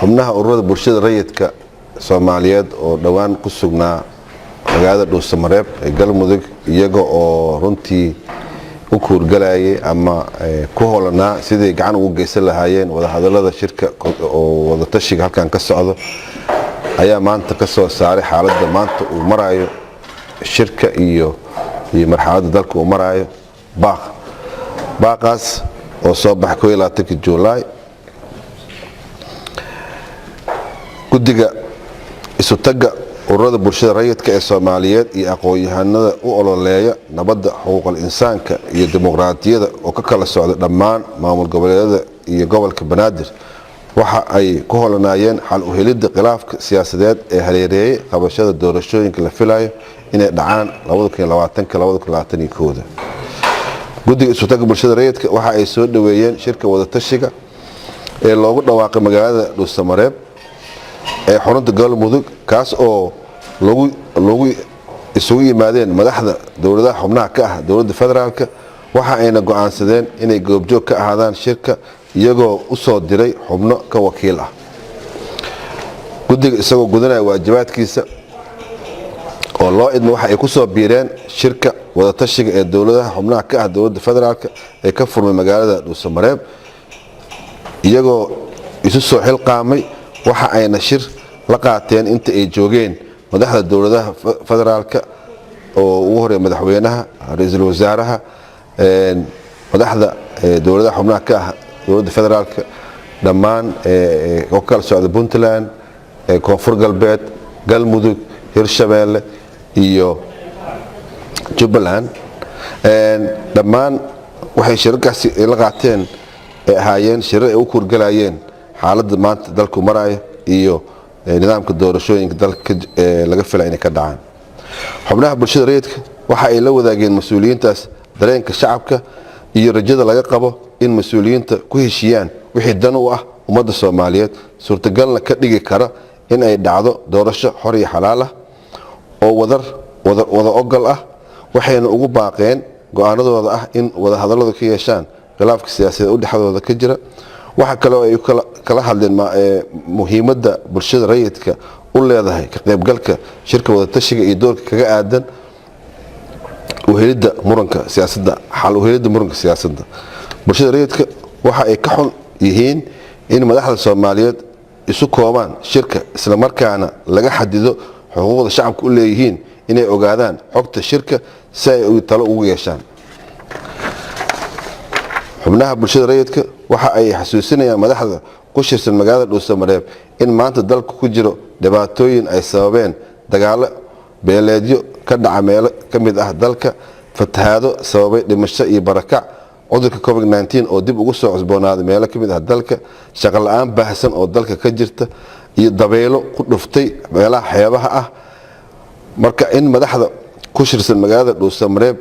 Xubnaha ururada bulshada rayidka Soomaaliyeed oo dhowaan ku sugnaa magaalada Dhuusamareeb ee Galmudug, iyaga oo runtii u kuurgalayay ama ku holanaa sidii gacan ugu geysan lahaayeen wadahadalada shirka oo wadatashiga halkan ka socdo, ayaa maanta ka soo saaray xaaladda maanta uu maraayo shirka iyo marxaladda dalka uu maraayo baaq. Baaqaas oo soo baxay 21-ka Juulaay. Guddiga isutagga ururada bulshada rayidka ee Soomaaliyeed iyo aqoon-yahanada u ololeeya nabadda, xuquuqal insaanka iyo dimuqraadiyadda oo ka kala socda dhammaan maamul goboleedyada iyo gobolka Banaadir waxa ay ku holanaayeen xal u helidda khilaafka siyaasadeed ee hareereeyay qabashada doorashooyinka la filayo inay dhacaan. Guddiga isutagga bulshada rayidka waxa ay soo dhaweeyeen shirka wadatashiga ee loogu dhawaaqay magaalada Dhuusamareeb ee xarunta Galmudug, kaas oo lagu isugu yimaadeen madaxda dowladaha xubnaha ka ah dowladda federaalka. Waxa ayna go'aansadeen inay goobjoog ka ahaadaan shirka, iyagoo u soo diray xubno ka wakiil ah. Guddiga, isagoo gudanaya waajibaadkiisa oo loo idmo, waxa ay ku soo biireen shirka wadatashiga ee dowladaha xubnaha ka ah dowladda federaalka ee ka furmay magaalada Dhuusamareeb, iyagoo isu soo xilqaamay. Waxa ayna shir la qaateen inta ay joogeen madaxda dowladaha federaalka, oo ugu horeeya madaxweynaha, ra-iisul wasaaraha, madaxda dowladaha xubnaha ka ah dowladda federaalka dhammaan oo kala socda Puntland, Koonfur Galbeed, Galmudug, Hirshabeelle iyo Jubbaland. Dhammaan waxay shirarkaasi la qaateen ay ahaayeen shirar ay u kuurgalayeen xaaladda maanta dalku maraayo iyo nidaamka doorashooyinka dalka laga filay inay ka dhacaan. Xubnaha bulshada rayidka waxa ay la wadaageen mas-uuliyiintaas dareenka shacabka iyo rajada laga qabo in mas-uuliyiinta ku heshiiyaan wixii dan u ah ummadda Soomaaliyeed, suurtagalna ka dhigi kara in ay dhacdo doorasho xor iyo xalaal ah oo wadar wada ogol ah. Waxayna ugu baaqeen go-aanadooda ah in wadahadalladu ka yeeshaan khilaafka siyaasadeed u dhexdooda ka jira. Waxa kale oo ay kala hadleen muhiimadda bulshada rayidka u leedahay ka qaybgalka shirka wadatashiga iyo doorka kaga aadan uhelidda muranka siyaasadda, xal uhelidda muranka siyaasadda. Bulshada rayidka waxa ay ka xun yihiin in madaxda Soomaaliyeed isu koobaan shirka, islamarkaana laga xadido xuquuqda shacabka u leeyihiin inay ogaadaan xogta shirka si ay talo ugu yeeshaan. Xubnaha bulshada rayidka waxa ay xasuusinayaan madaxda ku shirsan magaalada Dhuusamareeb in maanta dalka ku jiro dhibaatooyin ay sababeen dagaalo beeleedyo ka dhaca meelo ka mid ah dalka, fatahaado sababay dhimasho iyo barakac, cudurka COVID-19 oo dib ugu soo cusboonaaday meelo ka mid ah dalka, shaqo la-aan baahsan oo dalka ka jirta iyo dabaylo ku dhuftay meelaha xeebaha ah. Marka in madaxda ku shirsan magaalada Dhuusamareeb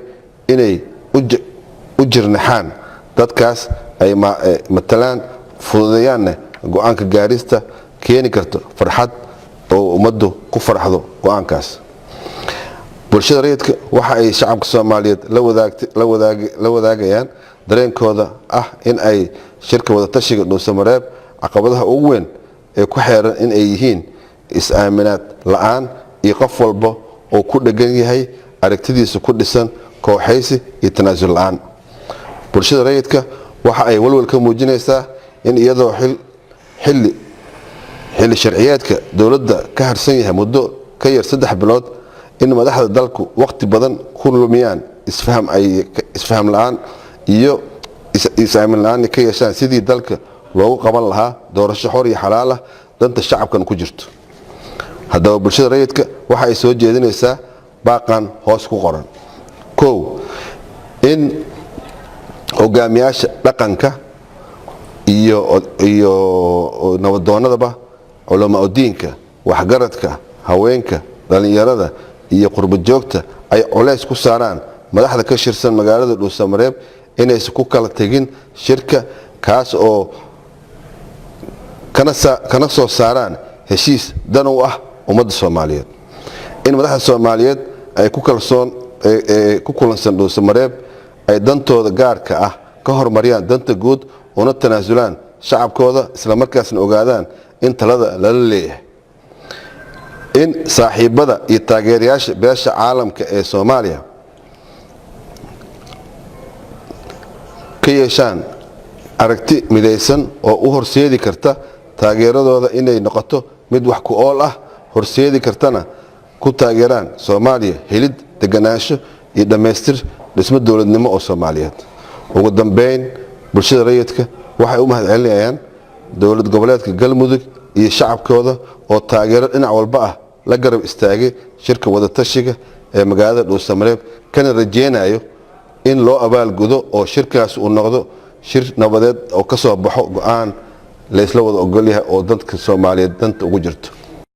inay u jirnaxaan dadkaas ay matalaan, fududeeyaanna go-aanka gaarista keeni karto farxad oo ummaddu ku farxdo go-aankaas. Bulshada rayidka waxa ay shacabka Soomaaliyeed la wadaagayaan dareenkooda ah in ay shirka wadatashiga Dhuusamareeb caqabadaha ugu weyn ee ku xeeran in ay yihiin is-aaminaad la-aan iyo qof walba oo ku dhegan yahay aragtidiisa ku dhisan kooxaysi iyo tanaasul la-aan. Bulshada rayidka waxa ay walwal ka muujinaysaa in iyadoo xilli sharciyeedka dowladda ka harsan yahay muddo ka yar 3 bilood, in madaxda dalku waqti badan ku lumiyaan isfaham la-aan iyo is-aamin la-aan ka yeeshaan sidii dalka loogu qaban lahaa doorasho xor iyo xalaal ah, danta shacabkan ku jirto. Haddaba bulshada rayidka waxa ay soo jeedinaysaa baaqan hoos ku qoran: Kow, in hogaamiyaasha dhaqanka iyo nabadoonadaba, culamaa udiinka, waxgaradka, haweenka, dhallinyarada iyo qurbo joogta ay culays ku saaraan madaxda ka shirsan magaalada Dhuusamareeb inaysan ku kala tegin shirka kaas oo kana soo saaraan heshiis dan u ah ummadda Soomaaliyeed. In madaxda Soomaaliyeed ay ku kalsoon ku kulansan Dhuusamareeb ay dantooda gaarka ah ka horumariyaan danta guud, una tanaasulaan shacabkooda, islamarkaasna ogaadaan in in talada lala leeyahay. In saaxiibada iyo taageerayaasha beesha caalamka ee Soomaaliya ka yeeshaan aragti midaysan oo u horseedi karta taageeradooda inay noqoto mid wax ku ool ah, horseedi kartana ku taageeraan Soomaaliya helid deganaansho iyo dhammaystir dhismo dowladnimo oo Soomaaliyeed. Ugu dambeyn, bulshada rayidka waxay u mahad celinayaan dowlad goboleedka Galmudug iyo shacabkooda oo taageero dhinac walba ah la garab istaagay shirka wadatashiga ee magaalada Dhuusamareeb, kana rajeynayo in loo abaalgudo oo shirkaas uu noqdo shir nabadeed oo ka soo baxo go-aan laysla wada ogolyahay oo dadka Soomaaliyeed danta ugu jirto.